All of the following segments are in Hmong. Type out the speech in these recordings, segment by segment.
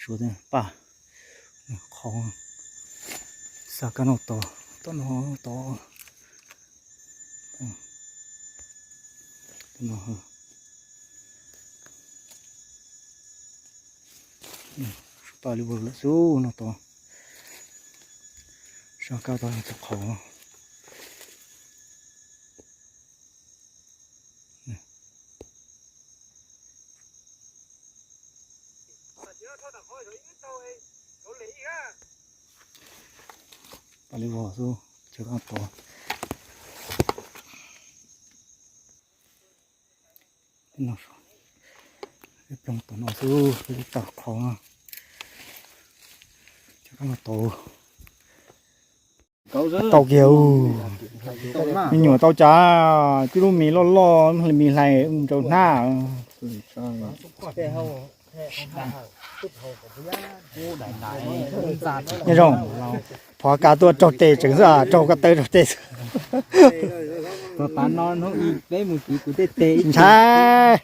Tsuas paj qhov xa kab noj tod, tod no tod. Paj li vog lawm xwb no tod. Xa kab tod tod qhov. Paj li vog xwb, chaw kab tod. Ploog tom no xwb, peb tau qhov no. Chaw kab tod. Tau kiag, me nyuam tau cas, tib lub mis loj loj, mis hlais rau hnab. Nyob zoo, phov kas tuaj raug tes tseem xwb, raug ko taw raug tes xwb. Ntshai.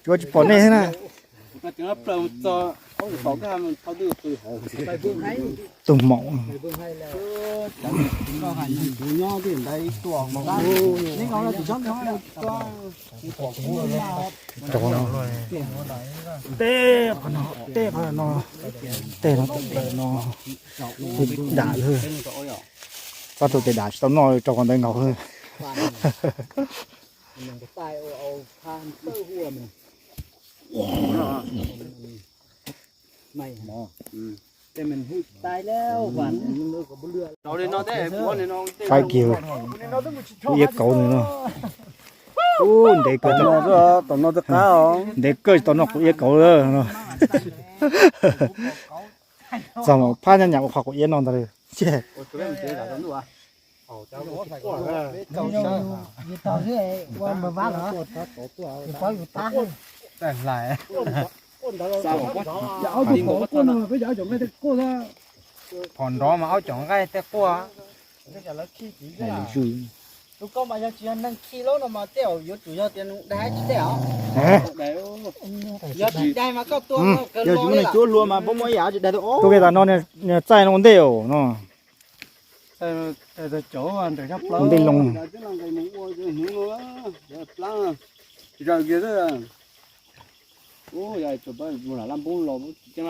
Tsuas tsis pom nej thiab na. Tus maum. Rau qhov no, tej qhov no, tej qhov no, tej no, tej dam lawm. Txhob rau tes dam tsis tau noj, rau qhov ntawd nkaus. Faib kiag, kuv iab kauv nws no. Ub, ntev kawg, ntev kawg tsis tau noj kuv iab kauv no. Txog mas phab nyab nyam ua qhov kuv iab no ntag li. Phom nrov mas aub caum nqaij tej quaj. Tus koj mas yog tsis yog neeg khi lawm no mas tej zaum yuav tsum yog tias nws dag tsis tej os. Yog tsis dag mas koj tua, yog tsis muaj neeg cuab hlua mas pab muab ib yam tsis dag tau. Tus ke tas no niag txaij no ua ntej os no. Ua ntej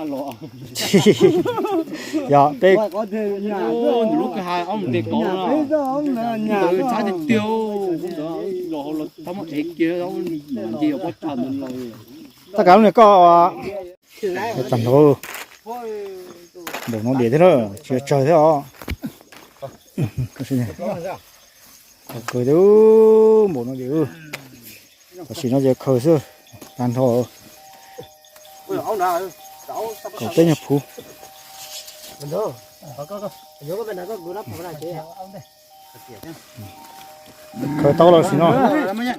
loo. Yog peb tab kav lub niag koj tag nrho npaum no diam thiab na, tsis tsawg thiab os. Khaws thiab, npaum no diam. Tam sim no ces khaws xwb, tag nrho. Kaum peb nyuag phuv. Khaws tau lawm sim no.